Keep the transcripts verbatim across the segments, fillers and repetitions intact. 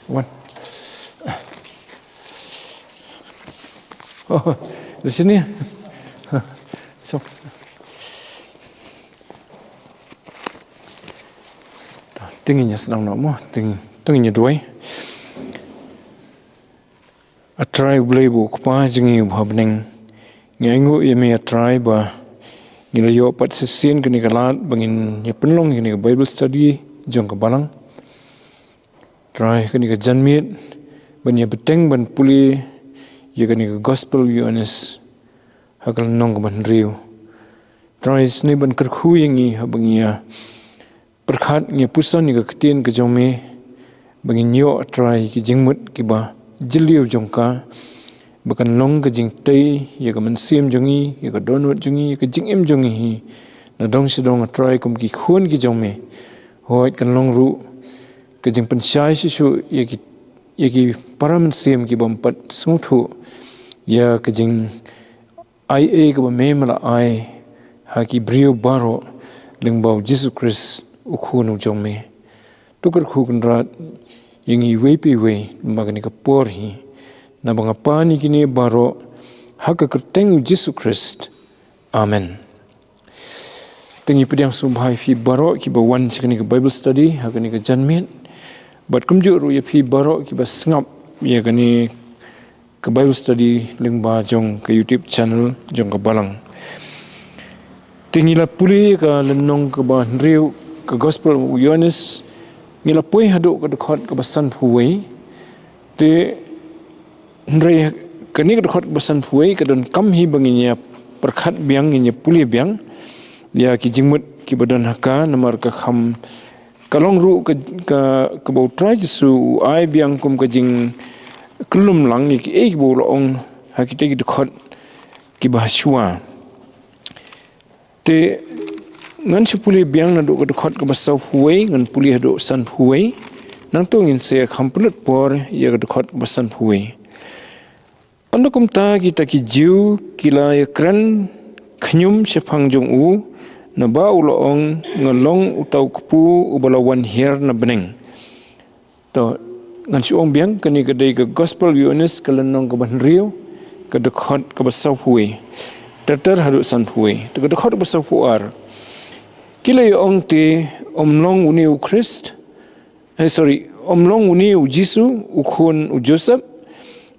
Wan. Oh, di sini. So. Te ngin ïa sdang noh mo, te ngin, te ngin ïa duwai. A Trai U Blei bad U Kpa jong ngi uba ha bneng. Ngi ainguh ïa me A Trai ba ngi la ïoh pat shisien kane ka lad ba ngin ïa pynlong ïa kane ka Bible study jong ka balang. Trai, kane ka janmiet ban ïa bteng ban pule ïa kane ka Gospel u Ïoannis ha ka lynnong kaba hynriew. Trai, sngewbha ban kyrkhu ïa ngi haba ngi ïa pyrkhat, ngi ïa puson ïa ka ktien ka jong me, ba ngin ïoh, Trai, ki jingmut kiba jylliew jong ka, ba kan long ka jingtei ïa ka mynsiem jong ngi, ïa ka dohnud jong ngi, ïa ka jingim jong ngi hi nadong shadong, A Trai, kum ki khun ki jong me. Hooid, kan long ruh ka jingpynshai shisha ïa ki, ïa ki para mynsiem ki bym pat sngewthuh ïa ka jing ai ei kaba me me la ai ha ki briew baroh lyngba u Jisu Khrist u khun u jong me. To kyrkhu Kynrad ïa ngi iwei pa iwei lyngba kane ka por hi. Naba nga pan ïa kine baroh ha ka kyrteng u Jisu Khrist. Amen. Te ngi pdiang sngewbha ïa phi baroh kiba wan sha kane ka Bible study ha kane ka janmiet. Bad kumjuh ruh ïa phi baroh kiba sngap ïa kane ka Bible study lyngba jong ka YouTube channel jong ka balang. Te ngi la pule ka lynnong kaba hynriew ka Gospel u Ïoannis, ngi la poi haduh ka dkhot kaba sanphew wei. Te hynrei kane ka dkhot kaba sanphew wei ka donkam hi ba ngin ïa pyrkhat biang, ngin ïa pule biang ïa ki jingmut kiba don ha ka, namar ka kham, ka long ruh ka, ka, kaba u Trai Jisu u ai biang kum ka jingkyllum lang ïa kiei kiba u la ong ha kita ki dkhot kiba ha shuwa. Te ngan shu pule biang naduh ka dkhot kaba sawphew wei, ngan pule haduh sanphew wei. Nangta ngin sa ïa kham pynlut por ïa ka dkhot kaba sanphew wei. Ynda kumta kita ki Jiw ki la ïakren khñium shaphang jong u, naba u la ong, nga long uta u kpu uba la wan hiar na bneng. To, ngan shu ong biang, kane ka dei ka Gospel Ïoannis ka lynnong kaba hynriew, ka dkhot kaba sawphew wei. Ter ter haduh sanphew wei. To, ka dkhot kaba sawphew ar. Ki la ïa ong te, ym long une u Khrist. Eh, sorry, ym long une u Jisu, u khun u Joseph.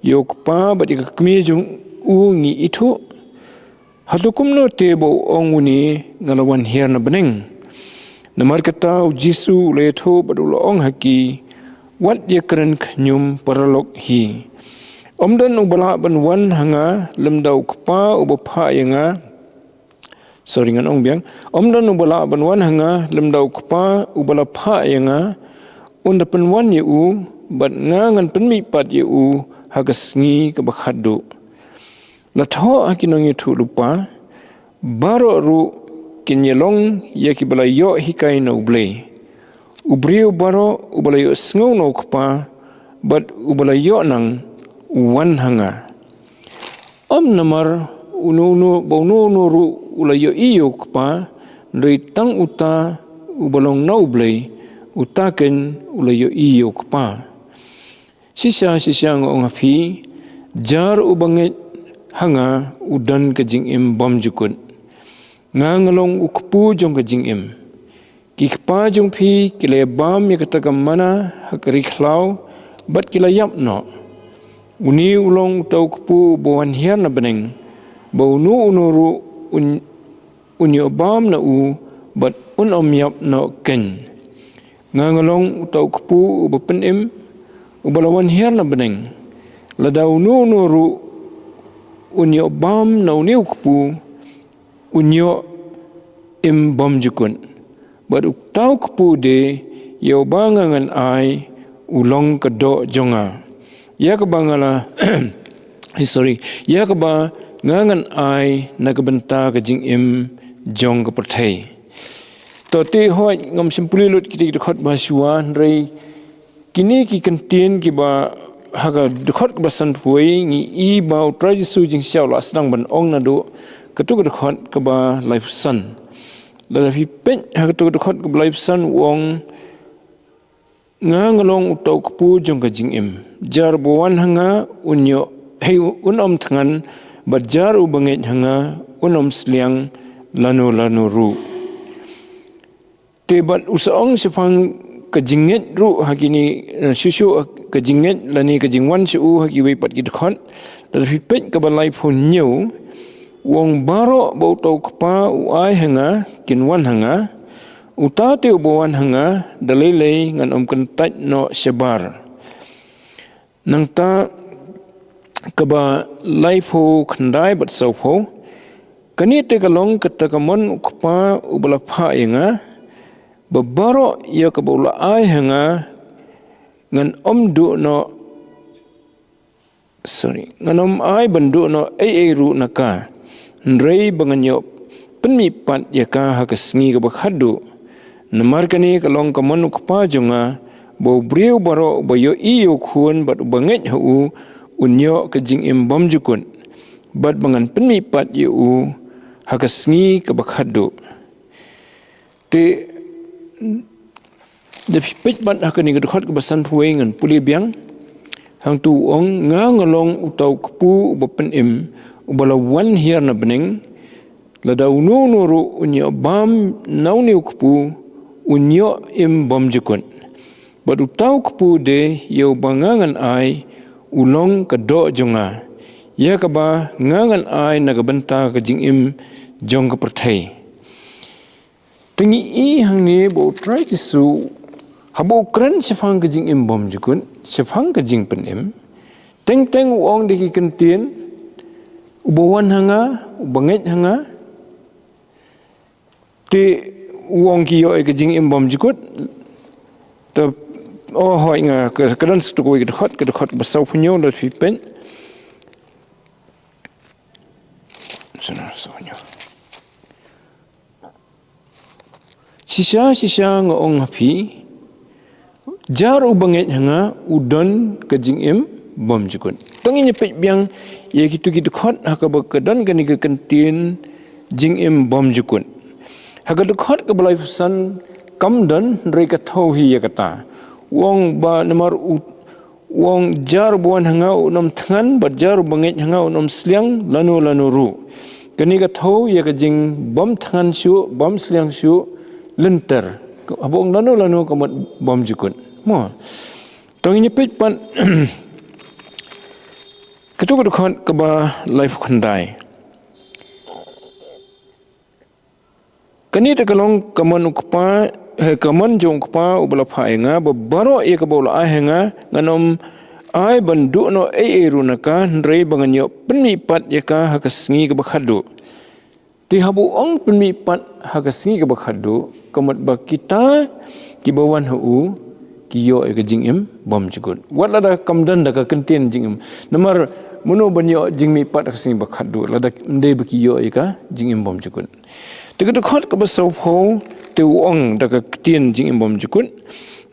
Ïa u kpa bad ïa ka kmie jong u ngi ithuh. Hato kumno te ba u ong une, nga la wan hiar na bneng? Namar kata u Jisu u la ïathuh bad u la ong ha ki, wat ïakren khñium paralok hi. Ym don uba lah ban wan ha nga lymda u Kpa uba phah ïa nga. Sorry, ngan ong biang. Ym don uba lah ban wan ha nga lymda u Kpa uba la phah ïa nga. Un da pynwan ïa u, bad nga ngan pynmihpat ïa u ha ka sngi kaba khatduh. La thoh ha ki nongïathuhlypa, baroh ruh kin ïalong ïa kiba la ïoh hikai na U Blei. U briew baroh uba la ïohsngew na u Kpa bad uba la ïohnang u wan ha nga. Ym namar uno uno, ba uno uno ruh u la ïohi ïa u Kpa, hynrei tang uta uba long na U Blei, uta keiñ u la ïohi ïa u Kpa. Shisha, shisha nga ong ha phi, jar uba ngeit ha nga u don ka jingim bymjukut. Nga nga long u kpu jong ka jingim. Ki kpa jong phi ki la ïa bam ïa kata ka mana ha ka ri khlaw, bad ki la ïap noh. Une u long uta u kpu uba wan hiar na bneng, ba uno uno ruh un un ïoh bam na u, bad un ym ïap noh keiñ. Nga nga long uta u kpu uba pynim, uba la wan hiar na bneng. Lada uno uno ruh un ïoh bam na une u kpu, un ïoh im bymjukut. Bad uta u kpu de, ïa uba nga ngan ai, u long ka doh jong nga. Ïa kaba nga la, eh, sorry, ïa kaba nga ngan ai na ka bynta ka jingim jong ka pyrthei. To te hooid ngam shym pule lut kita ki dkhot ba shuwa, hynrei kine ki kyntien kiba ha ka dkhot kaba sanphew wei ngi i ba u Trai Jisu jingshisha u la sdang ban ong naduh kato ka dkhot kaba laiphew san. Lada phi peit ha kato ka dkhot kaba laiphew san u ong, Nga nga long uta u kpu jong ka jingim. Jar uba wan ha nga un ïoh, hei, un ym thngan, bad jar uba ngeit ha nga un ym sliang lano lano ruh. Te bad u sa ong shaphang ka jingngeit ruh ha kine, eh, shuh shuh ka jingngeit lane ka jingwan sha u ha kiwei pat ki dkhot. Lada phi peit kaba laiphew hynñiew, u ong baroh ba uta u kpa u ai ha nga kin wan ha nga. Uta te uba wan ha nga, da lei lei ngan ym kyntait noh shabar. Nangta kaba laiphew khyndai bad sawphew, kane te ka long kata ka mon u kpa uba la phah ïa nga, ba baroh ïa kaba u la ai ha nga, ngan ym duh noh, sorry, ngan ym ai ban duh noh ei ei ruh na ka, hynrei ba ngan ïoh pynmih pat ïa ka ha ka sngi kaba khatduh. Namar kane ka long ka mon u kpa jong nga, ba u briew baroh uba ïohi ïa u khun bad uba ngeit ha u, un ïoh ka jingim bymjukut, bad ba ngan pynmih pat ïa u ha ka sngi kaba khatduh. Te da phi peit pat ha kane ka dkhot kaba sanphew wei, ngan pule biang. Hangtu u ong, nga nga long uta u kpu uba pynim, uba la wan hiar na bneng. Lada uno uno ruh un ïoh bam na une u kpu, un ïoh im bymjukut. Bad uta u kpu de ïa uba nga ngan ai, u long ka doh jong nga, ïa kaba nga ngan ai na ka bynta ka jingim jong ka pyrthei. Te ngi i hangne ba U Trai Jisu, haba u kren shaphang ka jingim bymjukut, shaphang ka jingpynim, teng teng u ong da ki kyntien, uba wan ha nga, uba ngeit ha nga. Te u ong ki ïoh ïa ka jingim bymjukut. Te, oh, hooid, nga ka, ka don sa kawei ka dkhot, ka dkhot ba sawphew hynñiew, lada phi peit. Sawphew hynñiew. Shisha, shisha nga ong ha phi, jar uba ngeit ha nga u don ka jingim bymjukut. To ngin ïa peit biang ïa kitu ki dkhot ha kaba ka don kane ka kyntien jingim bymjukut. Ha ka dkhot kaba laiphew san kam don, hynrei ka thew hi ïa kata. U ong ba namar u U ong, jar uba wan ha nga un ym thngan, bad jar uba ngeit ha nga un ym sliang lano lano ruh. Kane ka thew ïa ka jingbym thngan shuh, bym sliang shuh lynter. Haba ong lano lano ka mut bymjukut. Mo. To ngin ïa peit pat katu ka dkhot kaba laiphew khyndai. Kane te ka long ka mon u kpa, eh, ka mon jong u kpa uba la phah ïa nga, ba baroh ïa kaba u la ai ha nga, ngan ym ai ban duh noh ei ei ruh na ka, hynrei ba ngan ïoh pynmih pat ïa ka ha ka sngi kaba khatduh. Te haba u ong pynmih pat ha ka sngi kaba khatduh, ka mut ba kita kiba wan ha u, ki ïoh ïa ka jingim bymjukut. Wat lada kam don da ka kyntien jingim. Namar mano ban ïoh jingmih pat ha ka sngi ba khatduh, lada ym dei ba ki ïoh ïa ka jingim bymjukut. Te ka dkhot kaba sawphew te u ong da ka ktien jingim bymjukut.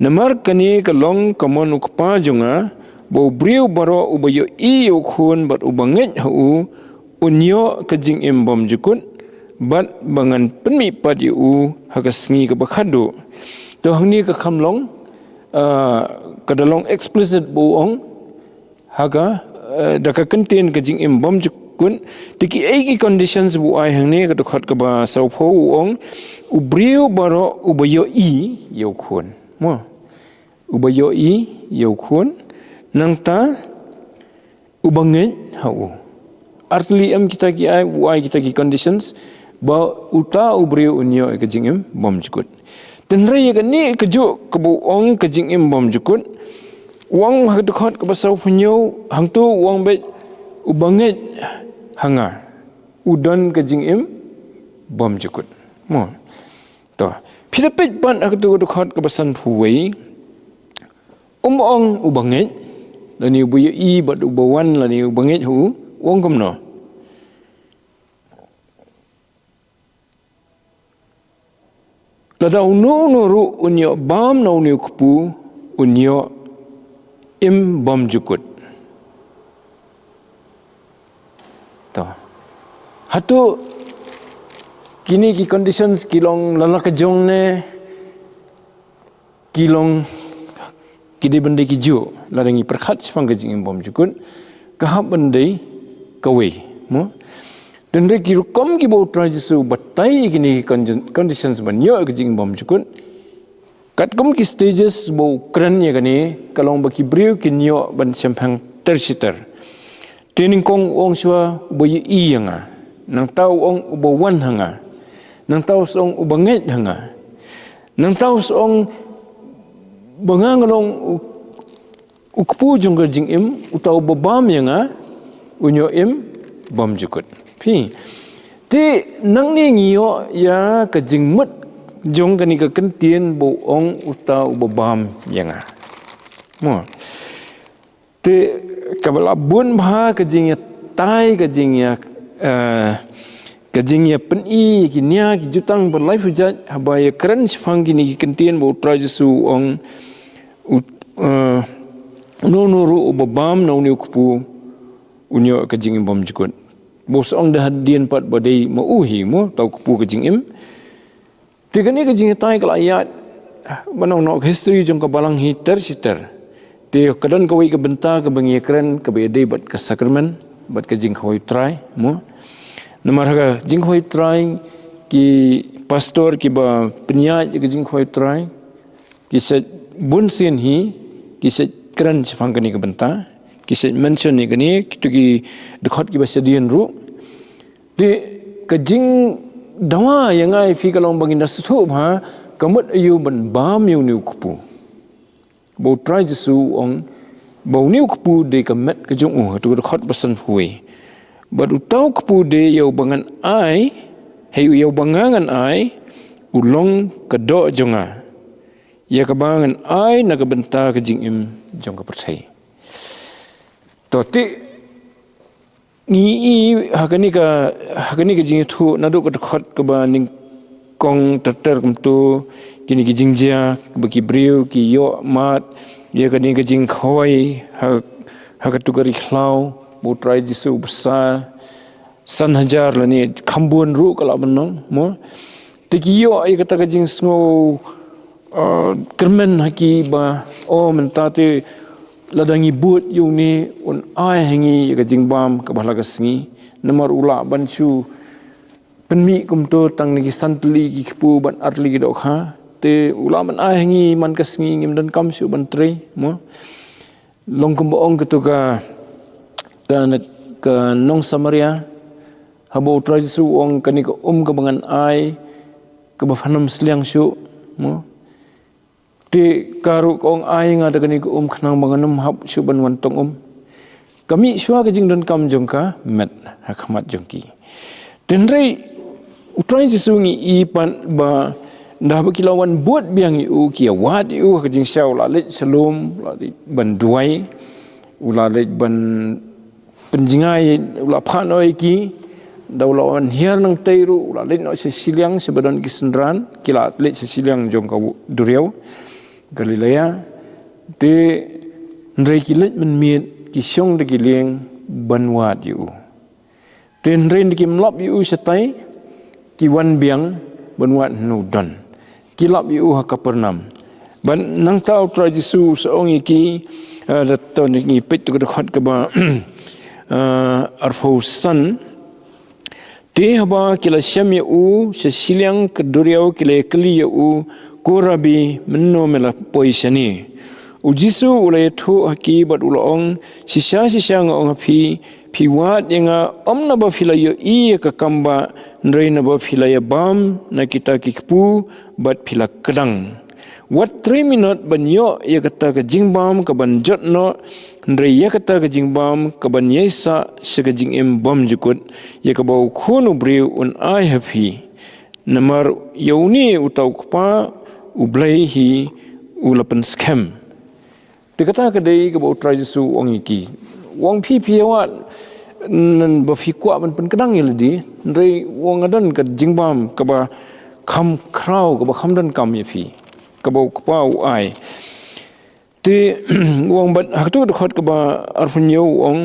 Namar kane ka long ka mon u kpa jong nga, ba u briew baroh uba ïohi ïa u khun bad uba ngeit ha u, un ïoh ka jingim bymjukut, bad ba ngan pynmih pat ïa u ha ka sngi kaba khatduh. To hangne ka kham long, ah, ka da long explicit ba u ong, ha ka, eh, da ka kyntien ka jingim bymjukut, te ki ei ki conditions ba u ai hangne, ka dkhot kaba sawphew u ong, u briew baroh uba ïohi ïa u khun. Mo. Uba ïohi ïa u khun, nangta uba ngeit ha u. Artylli em kita ki ai, u ai kita ki conditions, ba uta u briew un ïoh ïa ka jingim bymjukut. Te hynrei ïa kane kajuh kaba u ong ka jingim bymjukut, u ong ha ka dkhot kaba sawphew hynñiew, hangto u ong beit uba ngeit ha nga, u don ka jingim bymjukut. Mo. To. Phi da peit pat ha katu ka dkhot kaba sanphew wei. Um ong uba ngeit, lane uba ïohi bad uba wan, lane uba ngeit ha u, u ong kumno? Lada uno uno ruh un ïoh bam na une u kpu, un ïoh im bymjukut. To. Hato kine ki conditions ki long la la ka jong ne, ki long ki dei ban dei ki juh, lada ngi pyrkhat shaphang ka jingim bymjukut, ka hap ban dei kawei, mo? Te hynrei ki rukom kiba U Trai Jisu u batai ïa kine ki con-, conditions ban ïoh ïa ka jingim bymjukut, katkum ki stages ba u kren ïa kane, ka long ba ki briew kin ïoh ban shemphang ter shi ter. Te nyngkong u ong shuwa, uba ïohi ïa nga. Nangta u ong, uba wan ha nga. Nangta u sa ong, uba ngeit ha nga. Nangta u sa ong, ba nga nga long u, u kpu jong ka jingim, uta uba bam ïa nga, un ïoh im bymjukut. Phi. Te nangne ngi ïoh ïa ka jingmut jong kane ka kyntien ba u ong, uta uba bam ïa nga. Mo. Te kaba la bun bha ka jingïatai, ka jingïa, eh, ka jingïapyni ïa ki nia ki jutang ba laiphew jait, haba ïakren shaphang kine ki kyntien ba U Trai Jisu u ong, u, eh, uno uno ruh uba bam na une u kpu un ïoh ka jingim bymjukut. Ba u sa ong da hadien pat ba dei ma u hi, mo, uta u kpu ka jingim. Te kane ka jingïatai ka la ïaid ban ong noh ka history jong ka balang hi ter shi ter. Te ka don kawei ka bynta kaba ngi ïakren kaba ïadei bad ka sakramen, bad ka jingkhawai U Trai, mo. Namar ha ka jingkhawai U Trai, ki pastor kiba pynïaid ïa ka jingkhawai U Trai, ki sa bun sien hi, ki sa kren shaphang kane ka bynta, ki sa mention ïa kane, kito ki dkhot kiba shadien ruh. Te ka jingdawa ïa nga ïa phi ka long ba ngin da sngewthuh bha, ka mut aïu ban bam ïa une u kpu. Ba U Trai Jisu u ong, ba une u kpu dei ka met ka jong u, ha kato ka dkhot ba sanphew wei. Bad uta u kpu dei ïa uba ngan ai, hei ïa uba nga ngan ai, u long ka doh jong nga. Ïa kaba ngan ai na ka bynta ka jingim jong ka pyrthei. To te, ngi i ha kane ka, ha kane ka jingïathuh naduh ka dkhot kaba nyngkong ter ter kumto, kine ki jingjia, kaba ki briew ki ïoh mad ïa kane ka jingkhawai ha, ha kato ka ri khlaw ba U Trai Jisu u bsa san hajar lane kham bun ruh ka lah ban long, mo. Te ki ïoh ïa kata ka jingsngew, eh, kyrmen ha ki ba, o, mynta te lada ngi bud ïa une, un ai ha ngi ïa ka jingbam kaba la ka sngi. Namar u lah ban shu pynmih kumto tang na ki san tylli ki kpu bad ar tylli ki dohkha. Te u lah ban ai ha ngi man ka sngi, ngim donkam shuh ban trei, mo. Long kumba ong kato ka, ka, ka nong Samaria, haba U Trai Jisu u ong kane ka um kaba ngan ai, kaba pham sliang shuh, mo. Te ka ruh ka ong ai nga da kane ka um khnang ba ngan ym hap shuh ban wan tong um. Ka mih shuwa ka jingdonkam jong ka met ha khmat jong ki. Te hynrei U Trai Jisu ngi i pat ba ynda ba ki la wan bud biang ïa u, ki ïa wad ïa u ha ka jingshisha, u la leit sha lum, u la leit ban duwai, u la leit ban pynjngai, u la phah noh ïa ki, da u la wan hiar nangtei ruh, u la leit noh sha shiliang, sha ba don ki synran, ki la leit sha shiliang jong ka duriaw Galilea. Te hynrei ki leit mynmiet, ki shong da ki lieng ban wad ïa u. Te hynrei ynda kim lap ïa u shatai, ki wan biang ban wad hynne u don. Ki lap ïa u ha Kapernaum. Bad nangta U Trai Jisu u sa ong ïa ki, eh, da to ngi peit to ka dkhot kaba, eh, arphew san. Te haba ki la shem ïa u sha shiliang ka duriaw, ki la ïa kylli ïa u, "Ko Rabbi, mynno me la poi shane?" U Jisu u la ïathuh ha ki bad u la ong, "Shisha shisha nga ong ha phi, phi wad ïa nga, ym naba phi la ïohi ïa ka kam ba, hynrei naba phi la ïa bam na kita ki kpu bad phi la kdang. Wat trei minot ban ïoh ïa kata ka jingbam kaban jot noh, hynrei ïa kata ka jingbam kaban ïaisah sha ka jingim bymjukut, ïa kaba U Khun u briew un ai ha phi. Namar ïa une uta U Kpa U Blei hi u la pynskhem." Te kata ka dei kaba U Trai Jisu u ong ïa ki. U ong phi, phi ïa wad, naba phi kwah ban pynkdang ïa lade, hynrei u ong nga don ka jingbam kaba kham khraw, kaba kham donkam ïa phi, kaba U Kpa u ai. Te u ong bad ha kato ka dkhot kaba arphew hynñiew u ong,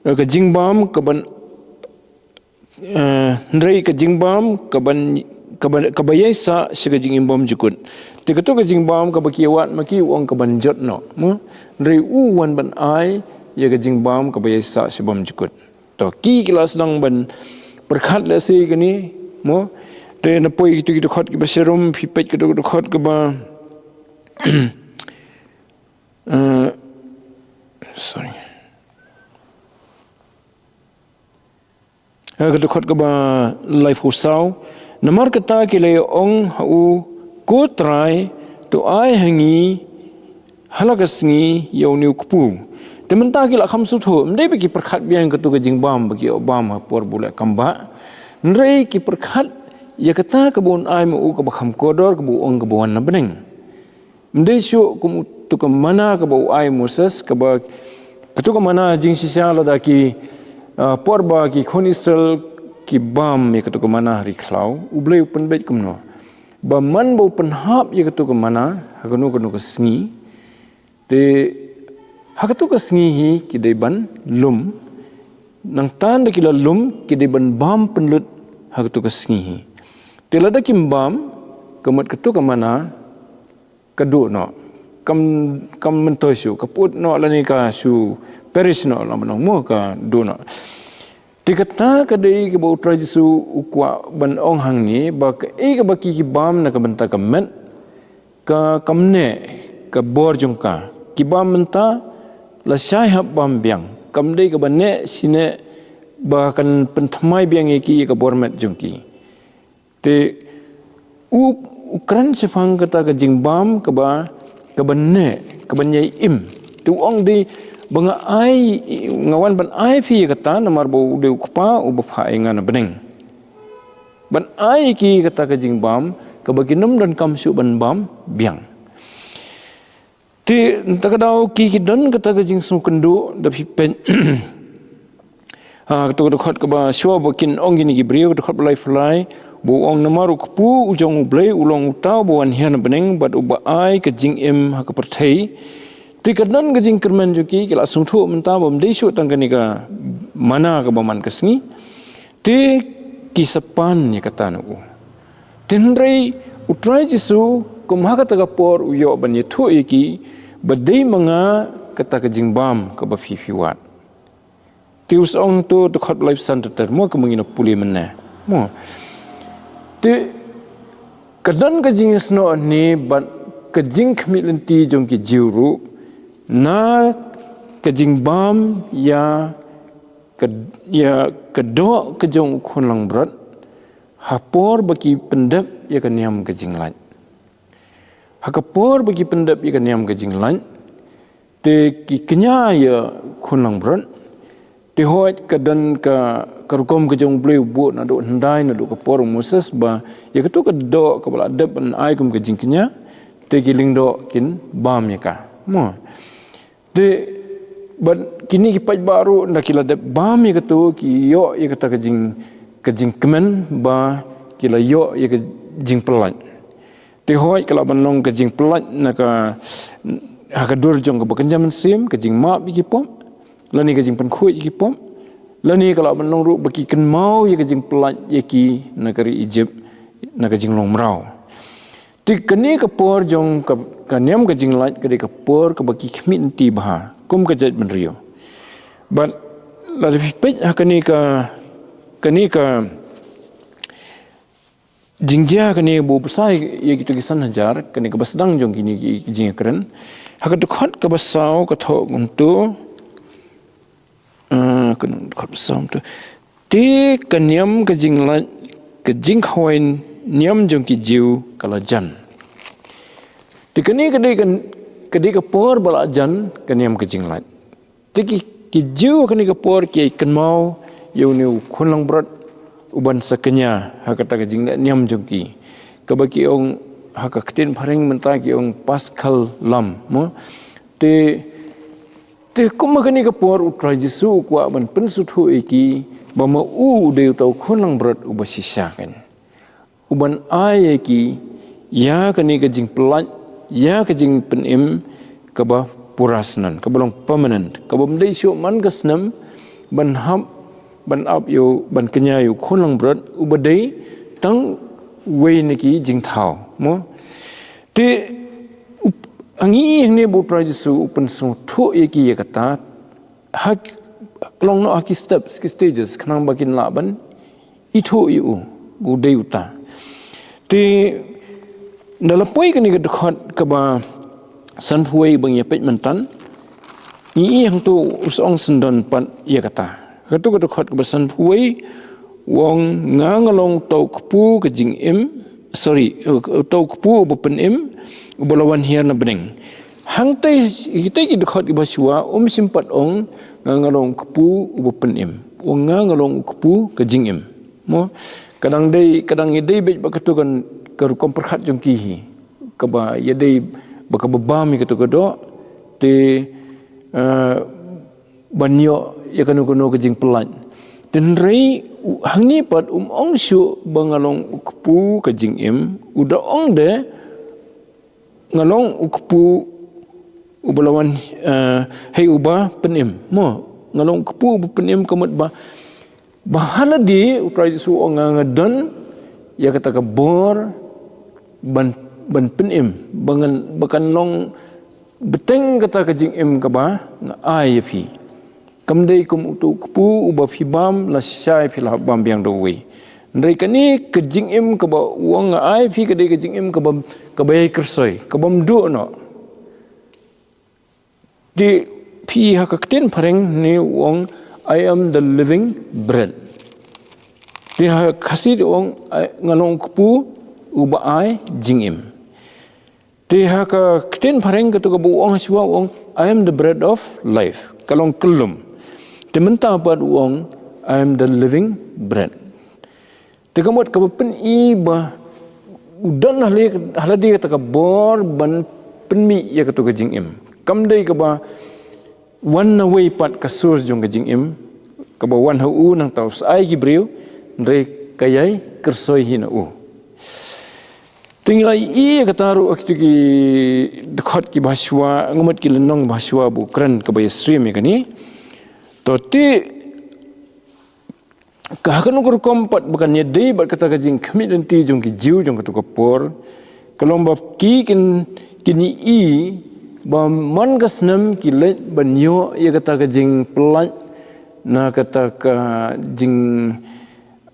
eh, ka jingbam kaban, eh, hynrei ka jingbam kaban kaba, kaba ïai sah sha ka jingim bymjukut. Te kato ka jingbam kaba ki ïa wad ma ki, u ong kaban jot noh, mo. Hynrei u wan ban ai ïa ka jingbam kaba ïai sah sha bymjukut. To, ki, ki la sdang ban pyrkhat lehse kane, mo. Te na poi kito ki dkhot kiba sharum, phi peit kito ki dkhot kaba, eh, sorry. Ha ka dkhot kaba laiphew saw. Namar kata ki la ïa ong ha u, Ko Trai, to ai ha ngi ha la ka sngi ïa une u kpu. Te mynta ki la kham sngewthuh, ym dei ba ki pyrkhat biang kato ka jingbam ba ki ïoh bam ha por ba u leh kam bah. Hynrei ki pyrkhat ïa kata kaba un ai ma u kaba kham kordor, kaba u ong kaba wan na bneng. Ym dei shuh kum kato ka mana kaba u ai Moses, kaba, kato ka mana jingshisha lada ki, ah, por ba ki khun Israel ki bam ïa kato ka mana ha ri khlaw, U Blei u pynbeit kumno. Ba man ba u pynhap ïa kato ka mana ha kano kano ka sngi, te ha kato ka sngi hi ki dei ban lum. Nangta ynda ki la lum, ki dei ban bam pynlut ha kato ka sngi hi. Te lada kim bam, ka mut kato ka mana ka duh noh. Kam, kam myntoi shuh, ka pyut noh lane ka shu perish noh, la mynta mo, ka duh noh. Te kata ka dei kaba U Trai Jisu u kwah ban ong hangne, ba kaei kaba ki, ki bam na ka bynta ka met, ka, kam neh ka bor jong ka. Ki bam mynta, la shai hap bam biang. Kam dei kaba neh shi neh ba kan pynthymmai biang ïa ki ïa ka bor met jong ki. Te u, u kren shaphang kata ka jingbam kaba, kaba neh, kaba ïai im. Te u ong, dei ba nga ai, nga wan ban ai phi ïa kata, namar ba u dei u Kpa uba phah ïa nga na bneng. Ban ai ïa ki kata ka jingbam kaba kin ym donkam shuh ban bam biang. Te nangta ka daw ki, ki don kata ka jingsngewkynduh, da phi peit. Ha kato ka dkhot kaba shuwa ba kin ong kine ki briew, ka dkhot ba laiphew lai, ba u ong, namar u kpu u jong U Blei u long uta uba wan hiar na bneng bad uba ai ka jingim ha ka pyrthei. Te ka don ka jingkyrmen jong ki, ki la sngewthuh mynta ba ym dei shuh tang kane ka mana kaba man ka sngi. Te ki sa pan ïa kata na u. Te hynrei U Trai Jisu, kum ha kata ka por u ïoh ban ïathuh ïa ki, ba dei ma nga kata ka jingbam kaba phi, phi wad. Te u sa ong, to, dkhot ba laiphew san ter ter mo, kaba ngi la pule mynne. Mo. Te ka don ka jingïasnoh ne bad ka jingkhmih lynti jong ki Jiw ruh na ka jingbam ïa ka, ïa ka doh ka jong u khun langbrot, ha por ba ki pyndep ïa ka niam ka jinglait. Ha ka por ba ki pyndep ïa ka niam ka jinglait, te ki kñia ïa u khun langbrot. Te hooid, ka don ka, ka rukom ka jong U Blei u buh naduh hyndai, naduh ka por u Moses, ba ïa kato ka doh kaba la dep ban ai kum ka jingkñia, te ki lyngdoh kin bam ïa ka. Mo. Te bad kine ki paidbah ruh, ynda ki la dep bam ïa kato, ki ïoh ïa kata ka jing, ka jingkmen ba ki la ïoh ïa ka jingpyllait. Te hooid, ka lah ban long ka jingpyllait na ka, ha ka dur jong kaba kynja mynsiem, ka jingmap ïa ki pop, lane ka jingpynkhuid ïa ki pop, lane ka lah ban long ruh ba ki kynmaw ïa ka jingpyllait ïa ki na ka ri Ijipt, na ka jinglong mraw. Te kane ka por jong ka, ka niam ka jinglait, ka dei ka por kaba ki khmih lynti bha kum ka jaitbynriew. Bad lada phi peit ha kane ka, kane ka jingjia kane ba u bsa ïa kito ki san hajar, kane kaba sdang jong kine ki jingkren. Ha ka dkhot kaba saw ka thoh kumto, ah, ka dkhot kaba saw kumto. Te ka niam ka jinglait, ka jingkhawai niam jong ki Jiw ka la jan. Te kane ka dei ka, ka dei ka por ba la jan ka niam ka jinglait. Te ki, ki Jiw kane ka por ki kynmaw ïa une u khun langbrot uban sa kñia ha kata ka jingleh niam jong ki. Kaba ki ong ha ka ktien phareng mynta ki ong Paschal Lamb, mo. Te, te kum ha kane ka por U Trai Jisu u kwah ban pynsngewthuh ïa ki ba ma u u dei uta u khun langbrot uba shisha kein. Uban ai ïa ki, ïa kane ka jingpyllait, ïa ka jingpynim, kaba pura snem, kaba long permanent, kaba ym dei shuh man ka snem, ban hap, ban ap ïa u, ban kñia ïa u khun langbrot, uba dei, tang wei na ki jingthaw, mo. Te u- hangne hangne ba U Trai Jisu u pynsngewthuh ïa ki ïa kata, ha long noh ha ki steps, ki stages, khnang ba kin lah ban ithuh ïa u ba u dei uta. Te da la poi kane ka dkhot kaba sanphew wei ba ngi ïa peit mynta, ngi i hangto u song syndon pat ïa kata. Kato ka dkhot kaba sanphew wei u ong, nga nga long uta u kpu ka jingim, sorry, uta u kpu uba pynim, uba la wan hiar na bneng. Hangta kita ki dkhot kiba shuwa um shym pat ong nga nga long u kpu uba pynim, u ong nga nga long u kpu ka jingim. Mo, ka dang dei, ka dang ïadei beit ba kato kan ka rukom pyrkhat jong ki hi, kaba ïadei ba kaba bam ïa kato ka doh, te, eh, ban ïoh ïa kano kano ka jingpyllait. Te hynrei u- hangne pat um ong shuh ba nga long u kpu ka jingim, u da ong de nga long u kpu uba la wan, eh, hei uba pynim. Mo, nga long u kpu uba pynim ka mut ba, ba ha lade U Trai Jisu u ong nga nga don ïa kata ka bor ban, ban pynim, ba ngan, ba kan long bteng kata ka jingim kaba nga ai ïa phi. Kam dei kum uto u kpu uba phi bam lashai phi la hap bam biang da uwei. Hynrei kane ka jingim kaba u ong nga ai phi ka dei ka jingim kaba, kaba ïai kyrsoi, kabym duh noh. Te phi ha ka ktien phareng ne u ong, I am the living bread. Te ha Khasi te u ong, ai, nga long u kpu uba ai jingim. Te ha ka ktien phareng kato kaba u ong ha shuwa u ong, I am the bread of life. Ka long kyllum. Te mynta pat u ong, I am the living bread. Te ka mut kaba pyni ba u don ha lade, ha lade kata ka bor ban pynmih ïa kato ka jingim. Kam dei kaba wan na wei pat ka source jong ka jingim, kaba wan ha u nangta u sa ai ki briew, hynrei ka ïai kyrsoi hi na u. Te ngi la ïohi ïa kata ruh ha kito ki dkhot kiba shuwa, nga mut ki lynnong ba shuwa ba u kren kaba ïasyriem ïa kane. To te ka ha kano ka rukom pat ba kan ïadei bad kata ka jingkhmih lynti jong ki Jiw jong kato ka por, ka long ba ki kin, kin ïohi ba man ka snem ki leit ban ïoh ïa kata ka jingpyllait na kata ka jing,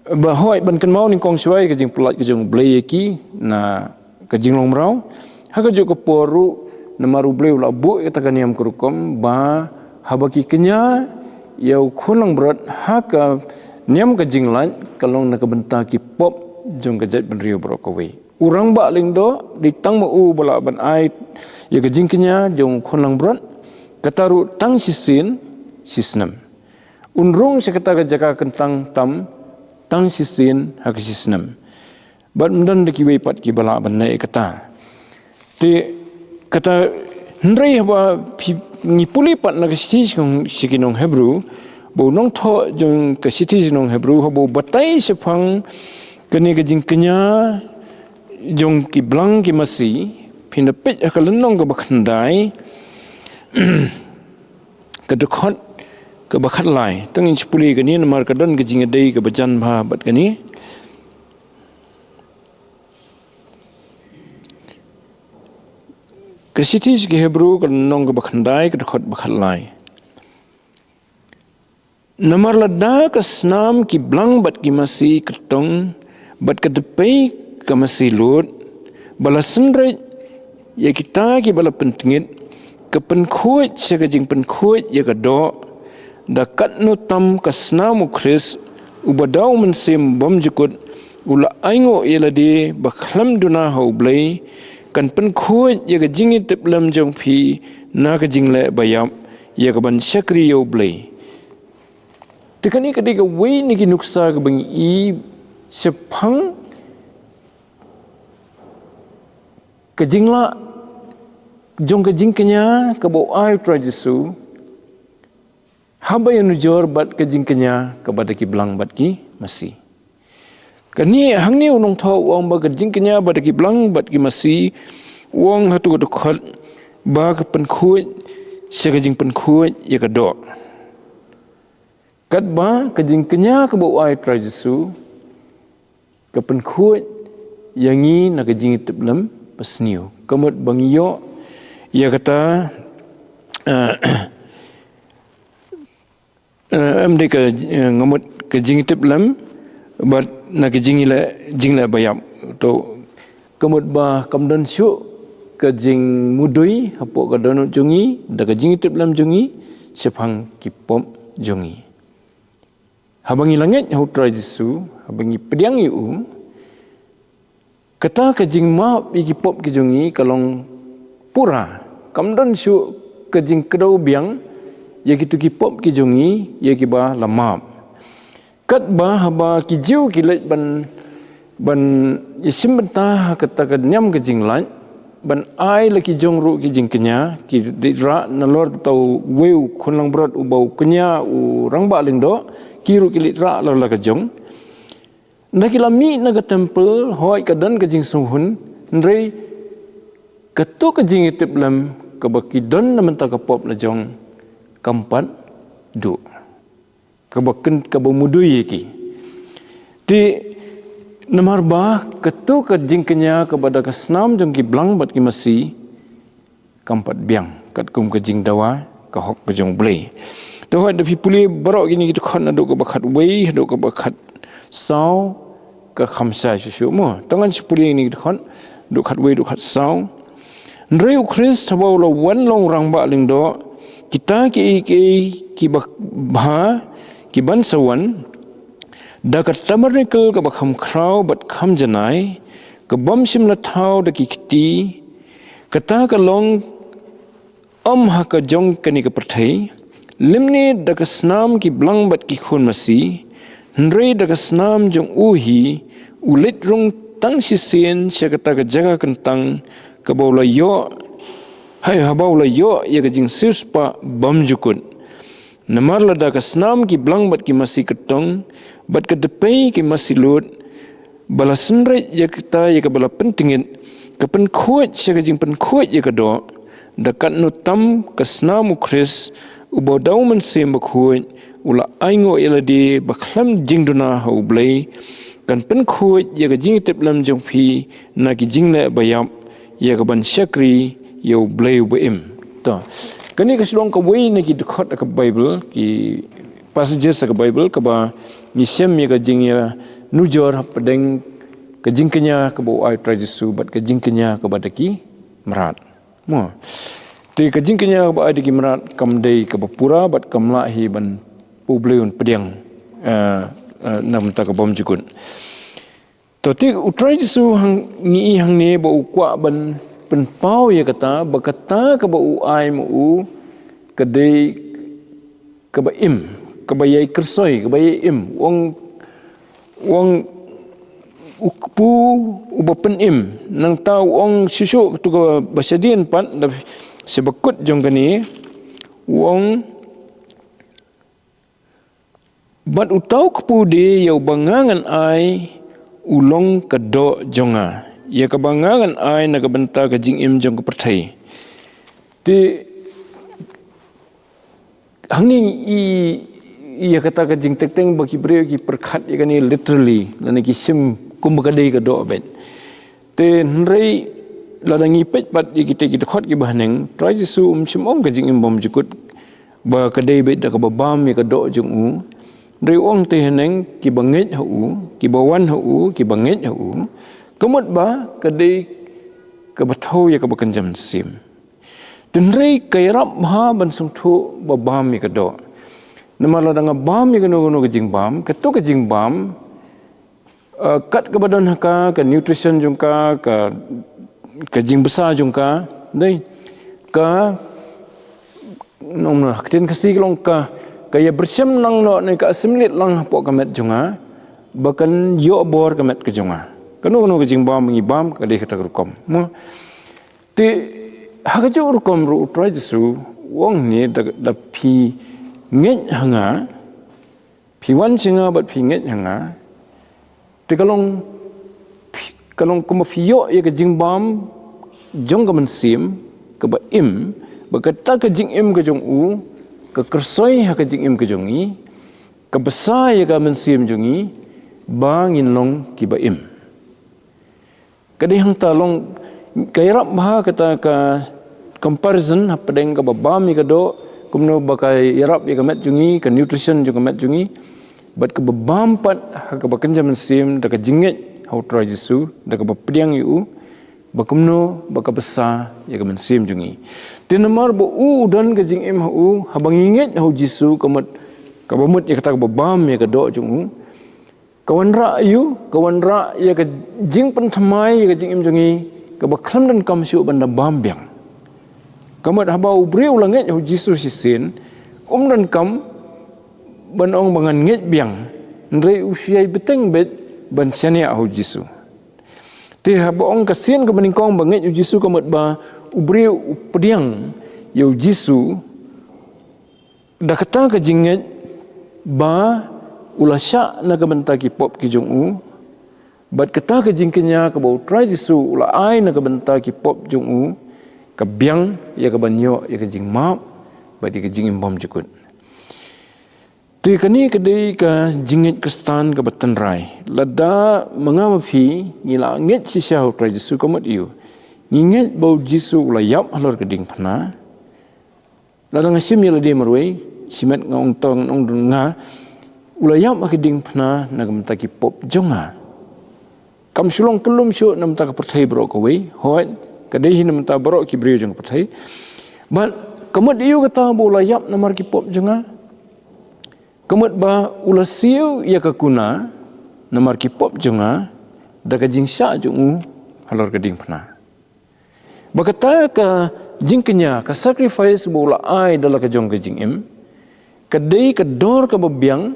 ba hooid ban kynmaw nyngkong shuwa ïa ka jingpyllait ka jong U Blei ïa ki na ka jinglong mraw. Ha kajuh ka por ruh namar U Blei u la buh ïa kata ka niam ka rukom ba haba ki kñia ïa u khun langbrot ha ka niam ka jinglait, ka long na ka bynta ki pop jong ka jaitbynriew baroh kawei. U rangbah lyngdoh dei tang ma u ba lah ban ai ïa ka jingkñia jong u khun langbrot, kata ruh tang shisien shisnem. Un rung sha kata ka jaka kyntang tam tang shisien ha ka shisnem. Bad ym don da kiwei pat kiba lah ban leh ïa kata. Te kata, hynrei haba phi, ngi pule pat na ka shithi sha ki nong Hebru, ba u nongthoh jong ka shithi sha ki nong Hebru haba u batai shaphang kane ka jingkñia jong ki blang ki masi, phin da peit ha ka lynnong kaba khyndai, ka dkhot kaba khatlai. To ngin sa pule kane namar ka don ka jingïadei kaba jan bha bad kane. Ka shithi sha ki Hebru ka lynnong kaba khyndai ka dkhot ba khatlai. Namar lada ka snam ki blang bad ki masi ka tong bad ka dpei ka masi lud, ba la synreit ïa kita kiba la pyntngit, ka pynkhuid sha ka jingpynkhuid ïa ka doh, da katno tam ka snam U Khrist, uba da U Mynsiem Bymjukut u la ainguh ïa lade ba khlem duna ha U Blei, kan pynkhuid ïa ka jingïatiplem jong phi na ka jingleh ba ïap ïa ka ban shakri ïa U Blei. Te kane ka dei kawei na ki nuksa kaba ngi i shaphang ka jinglah jong ka jingkñia kaba u ai U Trai Jisu, haba ïanujor bad ka jingkñia kaba da ki blang bad ki masi. Kane hangne u nongthoh u ong ba ka jingkñia ba da ki blang bad ki masi, u ong ha kato ka dkhot ba ka pynkhuid sha ka jingpynkhuid ïa ka doh. Katba ka jingkñia kaba u ai U Trai Jisu ka pynkhuid ïa ngi na ka jingïatiplem basniew. Ka mut ba ngi ïoh ïa kata, eh, eh, em dei ka, eh, nga mut ka jingïatiplem bad na ka jingleh, jingleh ba ïap. To, ka mut ba kam don shuh ka jingmudui hapoh ka dohnud jong ngi da ka jingïatiplem jong ngi shaphang ki pop jong ngi. Haba ngi la ngeit ha U Trai Jisu, haba ngi pdiang ïa u, kata ka jingmap ïa ki pop ki jong ngi ka long pura. Kam don shuh ka jingkdew biang ïa kito ki pop ki jong ngi ïa kiba la map. Katba haba ki Jiw ki leit ban, ban ïashim bynta ha kata ka niam ka jinglait, ban ai la ki jong ruh ki jingkñia, ki leit rah nalor uta uwei u khun langbrot uba u kñia u rangbah lyngdoh, ki ruh ki leit rah la la ka jong. Nda ki la mih na ka temple, hooid ka don ka jingsngewhun, hynrei kato ka jingïatiplem kaba ki don na bynta ka pop la jong kam pat duh. Kaba kyn, kaba mudui ïa ki. Te namar ba kato ka jingkñia kaba da ka snam jong ki blang bad ki masi, kam pat biang katkum ka jingdawa ka hok ka jong U Blei. Te hooid, da phi pule baroh kine ki dkhot naduh kaba khatwei haduh kaba khatsaw, ka kham shai shuh shuh mo. Tang ngan shu pule kine ki dkhot, haduh khatwei haduh khatsaw. Hynrei U Khrist haba u la wan long u rangbah lyngdoh, kita kiei kiei kiba bha ki ban sa wan, da ka tabernacle kaba kham khraw bad kham janai, ka bym shym la thaw da ki kti, kata ka long ym ha ka jong kane ka pyrthei, lymne da ka snam ki blang bad ki khun masi, hynrei da ka snam jong u hi, u leit rung tang shisien sha kata ka jaka kyntang, kaba u la ïoh, hai haba u la ïoh ïa ka jingsiewspah bymjukut. Namar lada ka snam ki blang bad ki masi kyrtong, bad ka dpei ki masi lud, ba la synreit ïa kata ïa kaba la pyntngit, ka pynkhuid sha ka jingpynkhuid ïa ka doh, da katno tam ka snam U Khrist, uba da U Mynsiem Bakhuid, u la ainguh ïa lade ba khlem jingduna ha U Blei, kan pynkhuid ïa ka jingïatiplem jong phi na ki jingleh ba ïap, ïa ka ban shakri ïa U Blei uba im. To. Kane ka shu long kawei na ki dkhot ha ka Baibl, ki passages ha ka Baibl, kaba ngi shem ïa ka jingïanujor hapdeng ka jingkñia kaba u ai U Trai Jisu bad ka jingkñia kaba da ki mrad. Mo. Te ka jingkñia kaba ai da ki mrad kam dei kaba pura bad kam lah hi ban U Blei un pdiang, eh, eh, na ka bynta ka bymjukut. To te U Trai Jisu hang, ngi i hangne ba u kwah ban pynpaw ïa kata, ba kata kaba u ai ma u ka dei kaba im, kaba ïai kyrsoi, kaba ïai im. U ong, u ong u kpu uba pynim, nangta u ong shuh shuh kato kaba shadien pat, da sha bakut jong kane, u ong, bad uta u kpu de ïa uba nga ngan ai, u long ka doh jong nga, ïa kaba nga ngan ai na ka bynta ka jingim jong ka pyrthei. Te hangne i, i ïa kata ka jingteng teng ba ki briew ki pyrkhat ïa kane literally, lane ki shim kumba ka dei ka doh beit. Te hynrei lada ngi peit pat ïa kita ki dkhot kiba haneng, Trai Jisu um shym ong ka jingim bymjukut ba ka dei beit da kaba bam ïa ka doh jong u. Hynrei u ong te haneng kiba ngeit ha u, kiba wan ha u, kiba ngeit ha u. Ka mut ba ka dei kaba thew ïa kaba kynja mynsiem. Te hynrei ka ïarap bha ban sngewthuh ba bam ïa ka doh. Namar lada nga bam ïa kano kano ka jingbam, kato ka jingbam, eh, kat kaba don ha ka, ka nutrition jong ka, ka, ka jingbsa jong ka, dei, ka, nong na, ha ka ktien Khasi ka long ka, ka ïa byrshim lang noh ne ka assimilate lang hapoh ka met jong nga, ba kan ïoh bor ka met ka jong nga. Kano kano ka jingbam ngi bam ka dei kata ka rukom. Mo. Te ha kajuh ka rukom ruh U Trai Jisu u ong ne da, da phi ngeit ha nga, phi wan sha nga bad phi ngeit ha nga. Te ka long, phi, ka long kumba phi ïoh ïa ka jingbam jong ka mynsiem kaba im, ba kata ka jingim ka jong u ka kyrsoi ha ka jingim ka jong ngi, ka bsa ïa ka mynsiem jong ngi, ba ngin long kiba im. Ka dei hangta long ka ïarap bha kata ka comparison hapdeng kaba bam ïa ka doh, kumno ba ka ïarap ïa ka met jong ngi, ka nutrition jong ka met jong ngi, bad kaba bam pat ha kaba kynja mynsiem da ka jingngeit ha U Trai Jisu, da kaba pdiang ïa u, ba kumno ba ka bsa ïa ka mynsiem jong ngi. Te namar ba u u don ka jingim ha u, haba ngi ngeit ha U Jisu, ka mut, kaba mut ïa kata kaba bam ïa ka doh jong u, ka wanrah ïa u, ka wanrah ïa ka jingpynthymmai ïa ka jingim jong ngi, kaba khlem donkam shuh ban da bam biang. Ka mut haba u briew u la ngeit ha U Jisu shisien, um donkam ban ong ba ngan ngeit biang, hynrei u shu ïai bteng beit ban shaniah ha U Jisu. Te haba ong ka sien kaba nyngkong ba ngeit U Jisu, ka mut ba u briew u pdiang ïa U Jisu da kata ka jingngeit ba u la shah na ka bynta ki pop ki jong u, bad kata ka jingkñia kaba U Trai Jisu u la ai na ka bynta ki pop jong u, ka biang ïa ka ban ïoh ïa ka jingmap bad ïa ka jingim bymjukut. Te kane ka dei ka jingngeit Khristan kaba tynrai. Lada ma nga ma phi ngi la ngeit shisha ha U Trai Jisu, ka mut ïa u, ngi ngeit ba U Jisu u la ïap halor ka diengphna. Lada nga shim ïa lade marwei, shimet nga ong, tang ong don nga, u la ïap ha ka diengphna na ka bynta ki pop jong nga. Kam shu long kyllum shuh na ka bynta ka pyrthei baroh kawei, hooid, ka dei hi na ka bynta baroh ki briew jong ka pyrthei. Bad ka mut ïa u kata ba u la ïap namar ki pop jong nga, ka mut ba u la siew ïa ka kuna namar ki pop jong nga, da ka jingshah jong u halor ka diengphna. Ba kata ka jingkñia, ka sacrifice ba u la ai da la ka jong ka jingim, ka dei ka dor kaba biang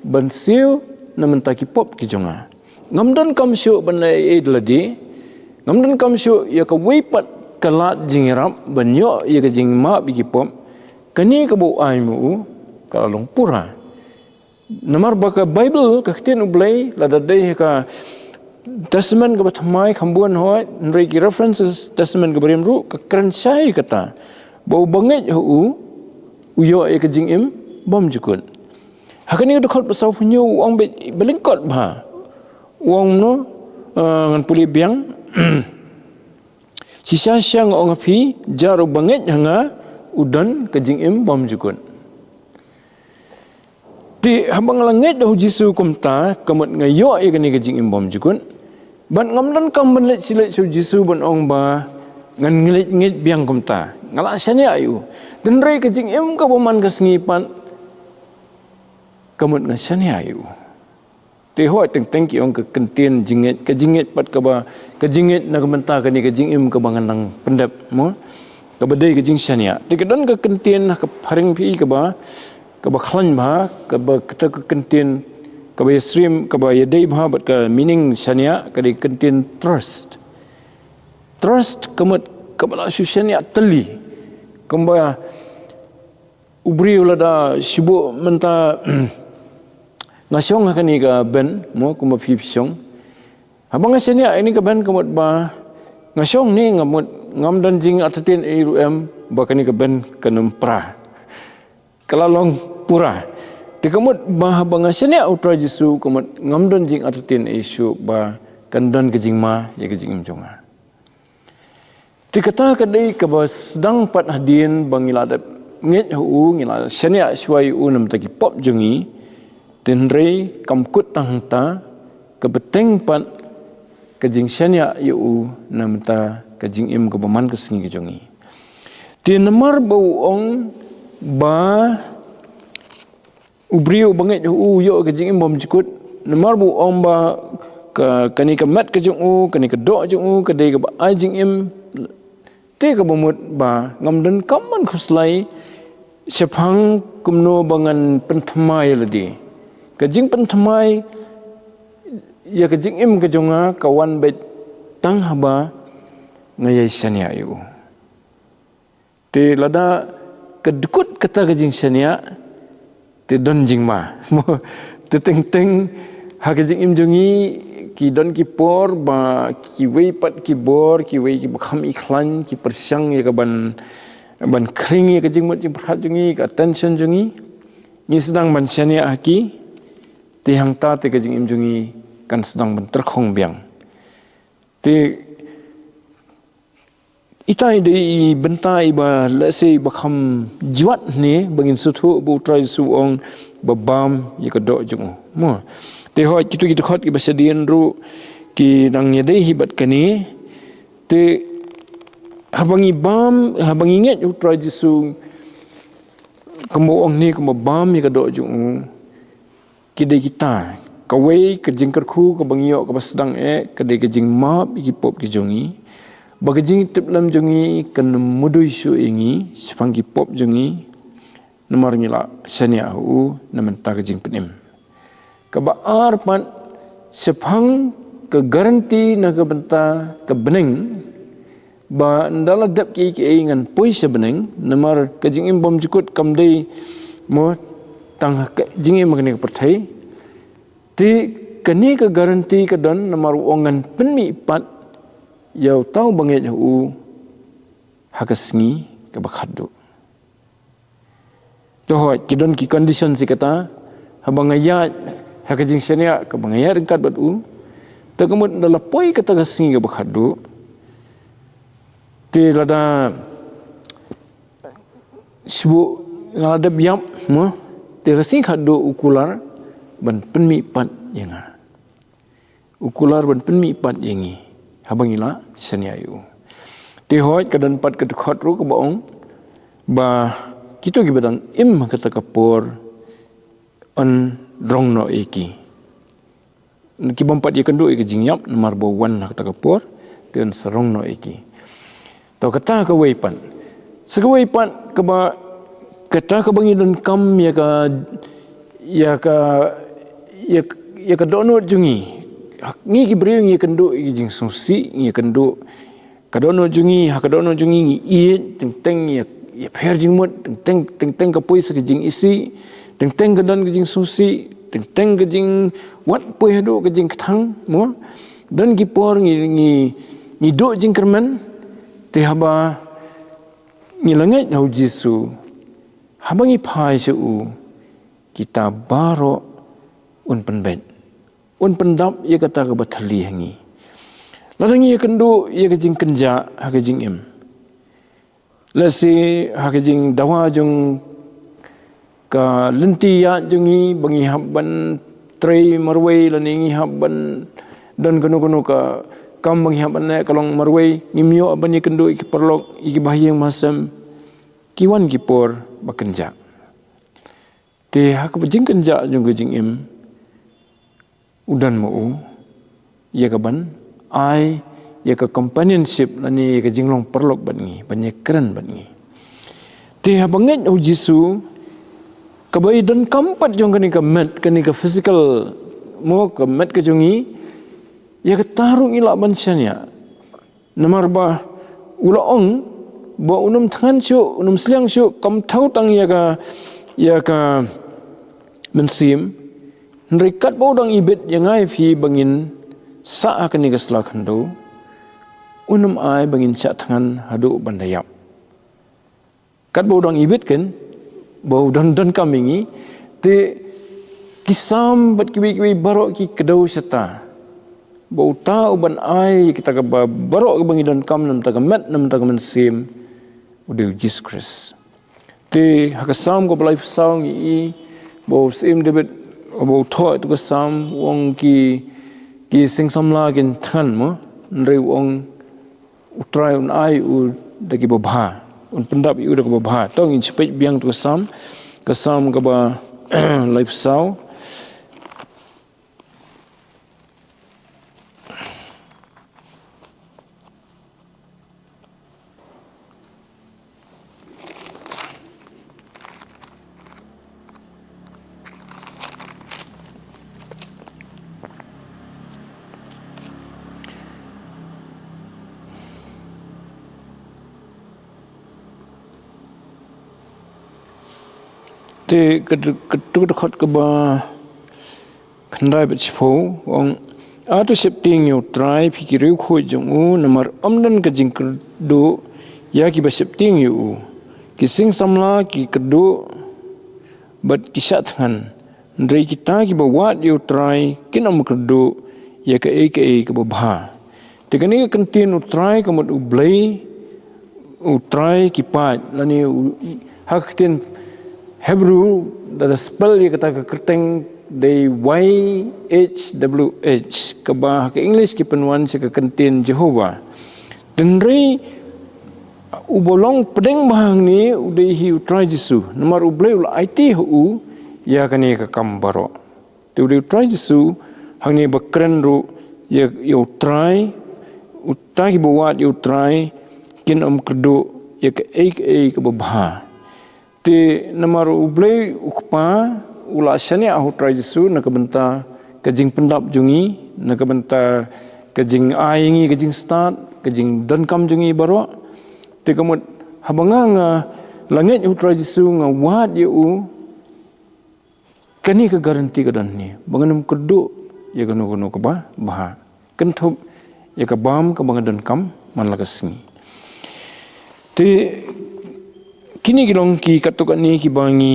ban siew na ka bynta ki pop ki jong nga. Ngam donkam shuh ban ai ei da lade, ngam donkam shuh ïa kawei pat ka lad jingïarap ban ïoh ïa ka jingmap ïa ki pop. Kane kaba u ai ma u, ka la long pura. Namar ba ka Baibl, ka ktien U Blei, lada dei ha ka Testament kaba thymmai kham bun, hooid, hynrei ki references Testament kaba rim ruh ka kren shai kata ba uba ngeit ha u, u ïoh ïa ka jingim bymjukut. Ha kane ka dkhot ba sawphew hynñiew u ong beit ba lyngkot bha. U ong kumno, ah, ngan pule biang. Shisha shisha nga ong ha phi, jar uba ngeit ha nga u don ka jingim bymjukut. Te haba nga la ngeit ha U Jisu kumta, ka mut nga ïoh ïa kane ka jingim bymjukut. Bad ngam donkam ban leit shi leit sha U Jisu ban ong ba ngan ngeit, ngeit biang kumta, nga la shaniah ïa u. Hynrei ka jingim kaba man ka sngi pat, ka mut nga shaniah ïa u. Te hooid, teng teng ki ong ka kyntien jingngeit, ka jingngeit pat kaba, ka jingngeit na ka bynta kane ka jingim kaba ngan nang pyndep, mo? Kaba dei ka jingshaniah. Te ka don ka kyntien ha ka phareng phi kaba, kaba khlaiñ bha, kaba kata ka kyntien kaba ïasyriem, kaba ïadei bha bad ka meaning shaniah, ka dei ka kyntien trust. Trust ka mut kaba la shu shaniah tylli. Kumba u briew lada shibun mynta nga shong ha kane ka bench, mo, kumba phi phi shong. Haba nga shaniah ïa kane ka bench ka mut ba nga shong ne nga mut ngam don jingartatien ei ruh em ba kane ka bench kan ym pra. Ka la long pura. Te ka mut ba haba nga shaniah U Trai Jisu ka mut ngam don jingartatien ei shuh ba kan don ka jingma ïa ka jingim jong nga. Te kata ka dei kaba sdang pat hadien ba ngi la dep ngeit ha u, ngi la shaniah shuwa ïa u na ka bynta ki pop jong ngi. Te hynrei kam kut tang hangta, ka bteng pat ka jingshaniah ïa u na ka bynta ka jingim kaba man ka sngi ka jong ngi. Te namar ba u ong ba u briew uba ngeit ha u u ïoh ka jingim bymjukut. Namar ba u ong ba ka, kane ka met ka jong u, kane ka doh jong u ka dei kaba ai jingim. Te kaba mut ba ngam donkam ban khuslai shaphang kumno ba ngan pynthymmai ïa lade. Ka jingpynthymmai ïa ka jingim ka jong nga ka wan beit tang haba nga ïai shaniah ïa u. Te lada ka dkut kata ka jingshaniah, te don jingma. Te teng teng ha ka jingim jong ngi ki don ki por ba kiwei pat ki bor, kiwei kiba kham ikhlain, ki pyrshang ïa ka ban, ban khring ïa ka jingmut jingpyrkhat jong ngi, ka attention jong ngi. Ngi sdang ban shaniah ha ki, te hangta te ka jingim jong ngi kan sdang ban tyrkhong biang. Te ita i dei i bynta iba lehse iba kham jwat ne ba ngin sngewthuh ba U Trai Jisu u ong ba bam ïa ka doh jong u. Mo. Te hooid kito ki dkhot kiba shadien ruh ki dang ïadei hi bad kane. Te haba ngi bam, haba ngi ngeit U Trai Jisu kumba u ong ne kumba bam ïa ka doh jong u. Ki dei kita. Kawei ka jingkyrkhu kaba ngi ïoh kaba sdang eh, ka dei ka jingmap ïa ki pop ki jong ngi. Ba ka jingtiplem jong ngi kan ym mudui shuh ïa ngi shaphang ki pop jong ngi. Namar ngi la shaniah ha u na bynta ka jingpynim. Kaba ar pat shaphang ka guarantee na ka bynta ka bneng. Ba ynda la dep kiei kiei ngan poi sha bneng, namar ka jingim bymjukut kam dei mo tang ka jingim ha kane ka pyrthei. Te kane ka guarantee ka don namar u ong ngan pynmih pat ïa uta uba ngeit ha u ha ka sngi kaba khatduh. To hooid, ki don ki condition shi katta, haba nga ïaid ha ka jingshaniah kaba nga ïaid ryngkat bad u. Te ka mut ynda la poi kata ka sngi kaba khatduh. Te lada shu nga la dep ïap mo. Te ka sngi khatduh u kular ban pynmih pat ïa nga. U kular ban pynmih pat ïa ngi haba ngi la shaniah ïa u. Te hooid ka don pat ka dkhot ruh kaba ong ba kito kiba dang im ha kata ka por yn rong noh ïa ki. Ki bym pat ïakynduh ïa ka jingïap namar ba u wan ha kata ka por te yn sa rong noh ïa ki. To kata kawei pat. Sa kawei pat kaba kata kaba ngi donkam ïa ka ïa ka ïa, ïa ka dohnud jong ngi. Ngi ki briew ngi ïakynduh ïa ka jingsngewsih, ngi ïakynduh ka dohnud jong ngi, ha ka dohnud jong ngi ngi ïeit, teng teng ïa, ïapher jingmut, teng teng, teng teng ka poi sa ka jingisih, teng teng ka don ka jingsngewsih, teng teng ka jingwad poi haduh ka jingkthang, mo. Don ki por ngi, ngi, ngi duh jingkyrmen, te haba ngi la ngeit ha U Jisu, haba ngi phai sha u, kita baroh un pynbeit. Un pyndap ïa kata kaba thylli ha ngi. Lada ngi ïakynduh ïa ka jingkynjah ha ka jingim. Lehse ha ka jingdawa jong ka lynti ïaid jong ngi ba ngi hap ban trei marwei lane ngi hap ban don kano kano ka kam ba ngi hap ban leh ka long marwei, ngim ïoh ban ïakynduh ïa ki paralok, ïa ki bahaïing bahasem. Ki wan ki por ba kynjah. Te ha kaba jingkynjah jong ka jingim u don ma u ïa ka ban ai ïa ka companionship lane ïa ka jinglong paralok bad ngi, ban ïakren bad ngi. Te haba ngeit ha U Jisu, kaba i donkam pat jong kane ka met, kane ka physical mo ka met ka jong ngi, ïa kata ruh ngi lah ban shaniah. Namar ba u la ong ba un ym thngan shuh, un ym sliang shuh, kam thew tang ïa ka, ïa ka mynsiem. Hynrei katba u dang ibit ïa nga ïa phi ba ngin sah ha kane ka sla khyndew, un ym ai ba ngin shah thngan haduh ban da ïap. Katba u dang ibit ken, ba u don donkam ïa ngi, te ki Salm bad kiwei kiwei baroh ki kdew shata ba uta uban ai kita kaba baroh kaba ngi donkam na bynta ka met, na bynta ka mynsiem, u dei u Jisu Khrist. Te ha ka Salm kaba laiphew saw ngi i ba u Syiem David, ba u thoh ïa uta ka Salm, u ong ki, ki sing samla kin thngan mo, hynrei u ong U Trai un ai u da kiba bha. Un pyndap ïa u da kiba bha. To ngin sa peit biang uta ka Salm. Ka Salm kaba laiphew saw. Te ka, ka, ka dkhot kaba khyndai bad shiphew, u ong, A to sheptieng ïa U Trai phi ki riewkhuid jong u, namar ym don ka jingkyrduh ïa kiba sheptieng ïa u. Ki sing samla ki kyrduh bad ki shah thngan, hynrei kita kiba wad ïa U Trai kin ym kyrduh ïa kaei kaei kaba bha. Te kane ka kyntien U Trai ka mut U Blei, U Trai ki paid, lane u, ha ka ktien Hebru, da, da spell ïa kata ka kyrteng dei Y H W H, kaba ha ka English ki pynwan sha ka kyntien Jehovah. Hynrei uba long pdeng bha hangne u dei hi U Trai Jisu. Namar U Blei u la aiti ha u ïa kane ka kam baroh. Te u dei U Trai Jisu hangne ba kren ruh ïa, ïa U Trai, uta kiba wad ïa U Trai kin ym kyrduh ïa kaei kaei kaba bha. Te namar U Blei U Kpa u la shaniah ha U Trai Jisu na ka bynta ka jingpyndap jong ngi, na ka bynta ka jingai ngi ka jingstad, ka jingdonkam jong ngi baroh. Te ka mut haba nga, nga la ngeit ha U Trai Jisu, nga wad ïa u, kane ka guarantee ka don hangne ba ngan ym kyrduh ïa kano kano kaba bha. Kynthup ïa ka bam kaba nga donkam man la ka sngi. Te kine ki long ki katto katne kiba ngi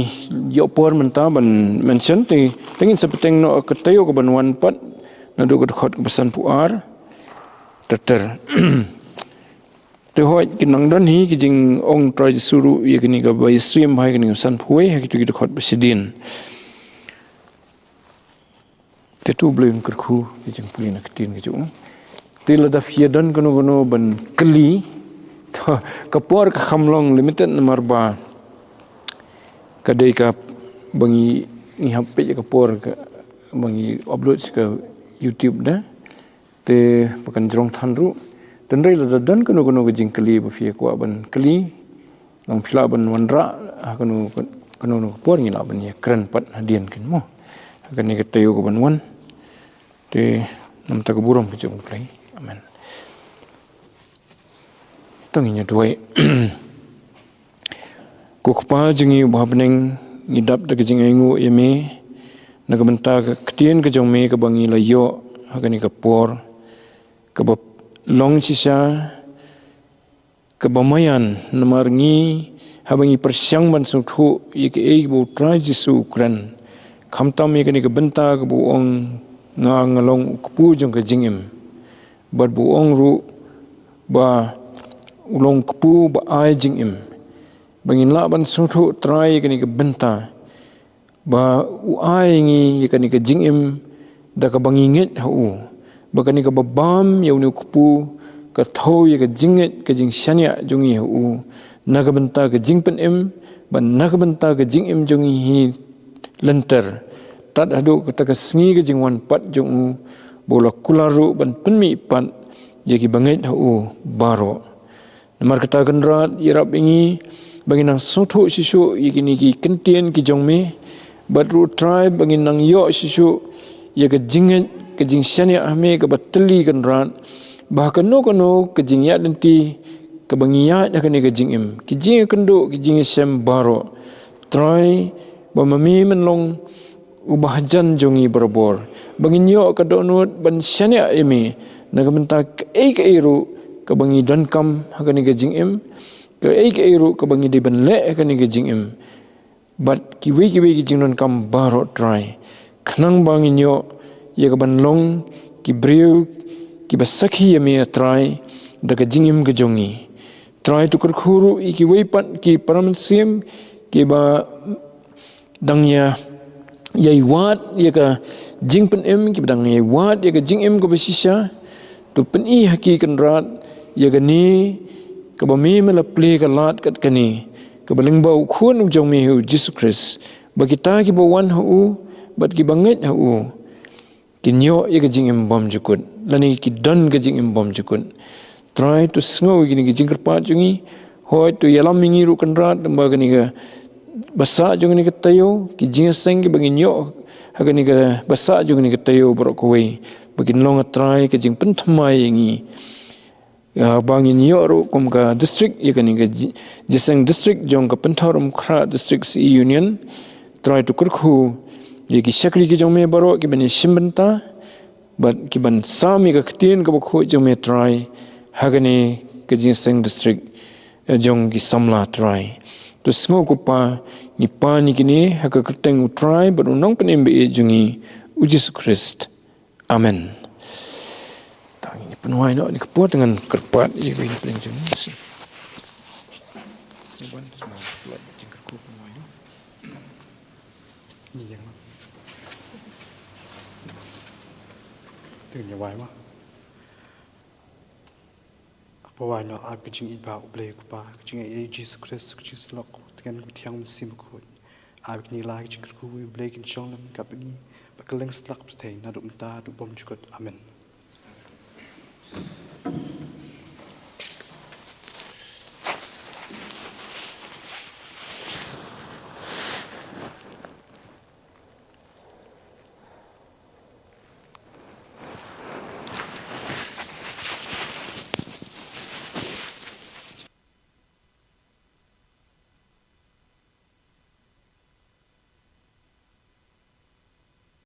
ïoh por mynta ban mention, te, te ngin sa bteng noh ka taïew kaban wan pat, naduh ka dkhot kaba sanphew ar ter ter. Te hooid, kin nang don hi ki jingong U Trai Jisu ruh ïa kine kiba ïasyriem bha ïa kine ki sanphew wei ha kito ki dkhot ba shadien. Te to U Blei un kyrkhu ïa ka jingpule na ka ktien ka jong u. Te lada phi ïa don kano kano ban kylli, to, ka por ka kham long limited namar ba ka dei kaba ngi, ngi hap peit ïa ka por kaba ngi upload sha ka YouTube da. Te ba kan jrong than ruh. Hynrei lada don kano kano ka jingkylli ba phi ïa kwah ban kylli, long phi lah ban wanrah ha kano kano ka por, ngi lah ban ïakren pat hadien kin mo. Ha kane ka taïew kaban wan. Te namar ka burom ka jong U Blei. Amen. To ngin ïa duwai. Ko Kpa jong ngi uba ha bneng, ngi dap da ka jingainguh ïa me na ka bynta ka ktien ka jong me kaba ngi la ïoh ha kane ka por, kaba long shisha kaba maïan namar ngi, haba ngi pyrshang ban sngewthuh ïa kaei kaba U Trai Jisu u kren, khamtam ïa kane ka bynta kaba u ong, nga, nga long u kpu jong ka jingim. Bad ba u ong ruh ba u long u kpu ba ai jingim. Ba ngin lah ban sngewthuh Trai ïa kane ka bynta, ba u ai ngi ïa kane ka jingim da kaba ngi ngeit ha u. Ba kane kaba bam ïa une u kpu ka thew ïa ka jingngeit, ka jingshaniah jong ngi ha u na ka bynta ka jingpynim, ba na ka bynta ka jingim jong ngi hi lynter, tad haduh kata ka sngi ka jingwan pat jong u, ba u la kular ruh ban pynmih pat ïa kiba ngeit ha u baroh. Namar kata Kynrad, ïarap ïa ngi ba ngin nang sngewthuh shisha ïa kine ki kyntien ki jong me, bad ruh Trai ba ngin nang ïoh shisha ïa ka jingngeit, ka jingshaniah ha me kaba tylli Kynrad, ba ha kano kano ka jingïaid lynti kaba ngi ïaid ha kane ka jingim, ki jingïakynduh, ki jingïashem baroh, Trai, ba ma me men long uba hajan jong ngi barabor, ba ngin ïoh ka dohnud ban shaniah ïa me na ka bynta kaei kaei ruh kaba ngi donkam ha kane ka jingim, kaei kaei ruh kaba ngi dei ban leh ha kane ka jingim. Bad kiwei kiwei ki jingdonkam baroh Trai, khnang ba ngin ïoh ïa kaban long ki briew kiba sakhi ïa me Trai da ka jingim ka jong ngi. Trai, to kyrkhu ruh ïa kiwei pat ki para mynsiem kiba dang ïa, ïai wad ïa ka jingpynim, kiba dang ïai wad ïa ka jingim kaba shisha. To pyni ha ki Kynrad ïa kane kaba me, me la plie ka lad kat kane, kaba lyngba u Khun u jong me hi u Jisu Khrist, ba kita kiba wan ha u bad kiba ngeit ha u kin ïoh ïa ka jingim bymjukut, lane ki don ka jingim bymjukut. Trai, to sngew ïa kine ki jingkyrpad jong ngi. Hooid, to ïalam ïa ngi ruh Kynrad, ba kane kaba sah jong kane ka taïew, ki jingïaseng kiba ngin ïoh ha kane kaba sah jong kane ka taïew baroh kawei, ba kin long, Trai, ka jingpynthymmai ïa ngi. Ïa, ba ngin ïoh ruh kum ka district, ïa kane ka ji-, jingïaseng district jong ka Pynthorumkhrah District C E Union. Trai, to kyrkhu ïa ki shakri ki jong me baroh kiban ïashim bynta bad kiban sam ïa ka ktien kaba khuid jong me Trai, ha kane ka jingïaseng district, eh, jong ki samla Trai. To sngew ko Pa, ngi pan ïa kine ha ka kyrteng u Trai bad u Nongpynim ba ïeit jong ngi, u Jisu Khrist. Amen. Ngan wai noh ha kane ka por, te ngan kyrpad ïa ka ïing pdeng jong ngi. Ngan wan sma, lait jingkyrkhu ngan wai noh. Ni ïa nga. Te ngan ïa wai ma. Haba wai noh, ha ka jingïeit ba U Blei U Kpa, ka jingïeit U Jisu Khrist, ka jingsyllok U Trai, ka thiang Mynsiem Bakhuid, ha kine la ka jingkyrkhu U Blei kin shong lem bad ngi, bad kylleng satlak pyrthei, naduh mynta haduh bymjukut. Amen.